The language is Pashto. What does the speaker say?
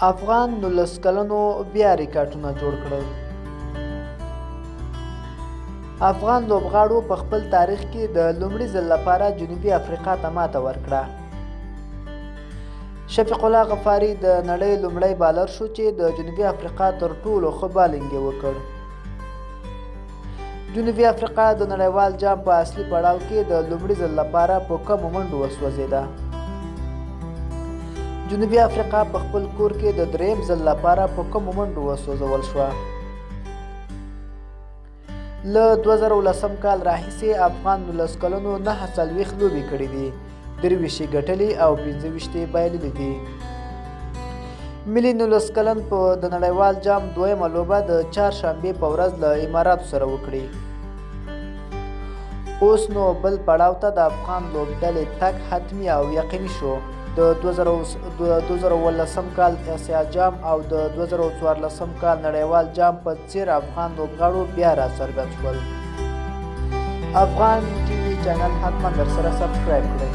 افغان 19 کلنو بیا ریکارډونه جوړ کړل. افغان لوبغاړو په خپل تاریخ کې د لومړي ځل لپاره جنوبي افریقا ته ماته ورکړه. شفیق الله غفاري د نړۍ لومړی بالر شو چې د جنوبي افریقا تر ټولو ښه بالینګ یې وکړ. جنوبي افریقا د نړیوال جام په اصلي پړاو کې د لومړي ځل لپاره په کمو منډو وسوځېده. جنوبي افریقا په خپل کور کې د دریم ځل لپاره په کمو منډو وسوځول شوه. له 2010 کال راهیسې افغان 19 کلنو 49 لوبې کړې دي، 23 یې ګټلې او 25 یې بایللې دي. ملي 19 کلن په د نړیوال جام دویمه لوبه د چهارشنبې په ورځ له اماراتو سره وکړي. اوس نو بل پړاو ته د افغان لوبډلې تګ حتمي او یقیني شو. د 2017 کال اسیا جام او د 2014 کال نړیوال جام په څیر افغان لوبغاړو بیا راڅرګند شول. افغان ټي وي چینل حتما در سره سبسکرایب کړئ.